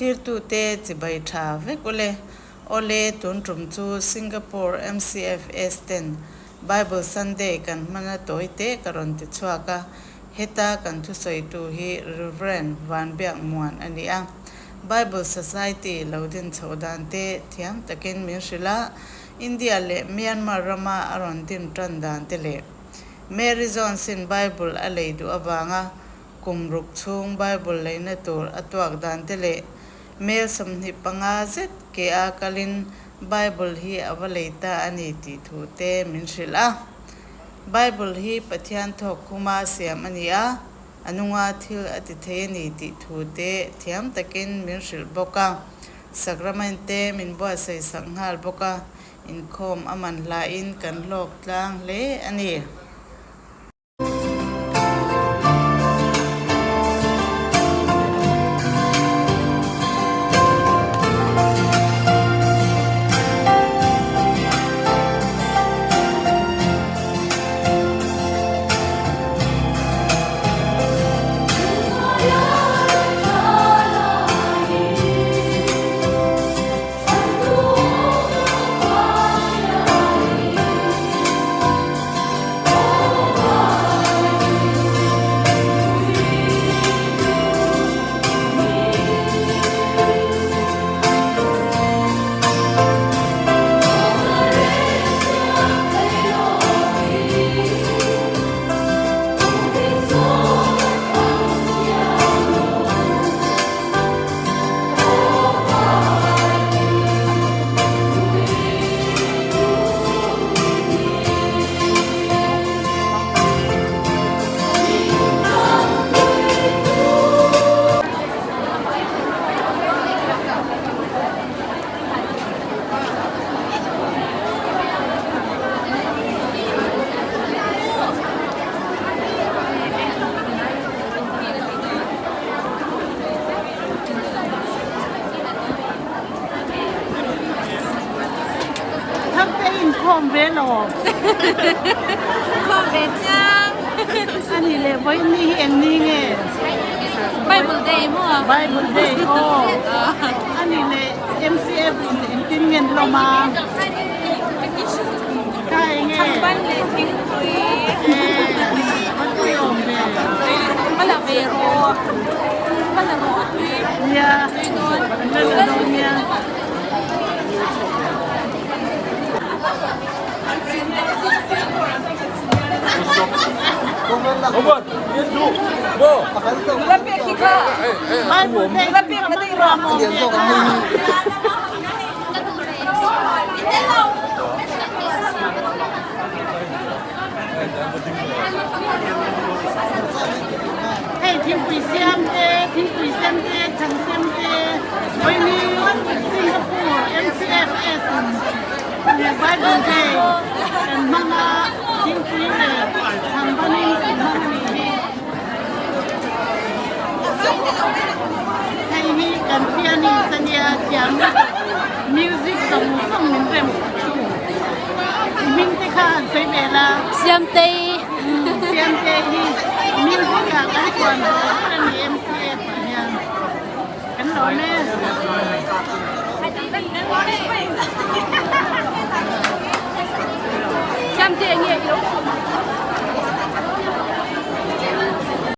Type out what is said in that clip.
Thlirtute chibai tha vek ule. Awle, tun tum chu Singapore MCFS ten Bible Sunday kan hmana tawi te ka rawn ti chhuak a, heta kan thusawitu hi Rev. Vanbiakmuan a ni a. Bible Society lo din chhoh dan te thiam takin min hrilh a, India leh Myanmar rama a rawn din tan dan te leh Mary Jones-in Bible a lei duh avanga kum ruk chhung Bible leina tur a tuak dan te leh mel 25 zet ke a kalin Bible hi a va lei ta a ni tih thu te min hrilh a. Bible hi Pathian thawk khuma siam a ni a, a nunga thil a ti thei a ni tih thu te thiam takin min hrilh bawk a. Sacrament te min buatsaih sak nghal bawk a, inkhawm a man hlain kan hlawk tlang hle a ni. Tharte inkhawm ve lo. Khawm ve chiang. A ni leh vawiin ni hi eng ni nge? Bible day maw? Bible day aw. A ni leh MCF in engtin nge an hlawm a? Kha eng nge? Changban leh thingpui. Eh, a tui awm ve. Va la ve rawh. Va la rawh a tui. Nia. Tui dawn. An la la dawn nia. Bible day Hei thingpui siam te, thingpui sem te, chhang sem te, vawiin Singapore MCFS in Bible Day kan hmang a, thingpui leh chhang banin kan hmang a nih hi. Hei hi kan pianist a nia, thiam lutuk, music zawng zawng min rem sak tu. I hming te kha han sawi ve la. Siamtei. Siamtei hi music ah kan chuan ber ber a ni MCF ah hian. Kan lawm e.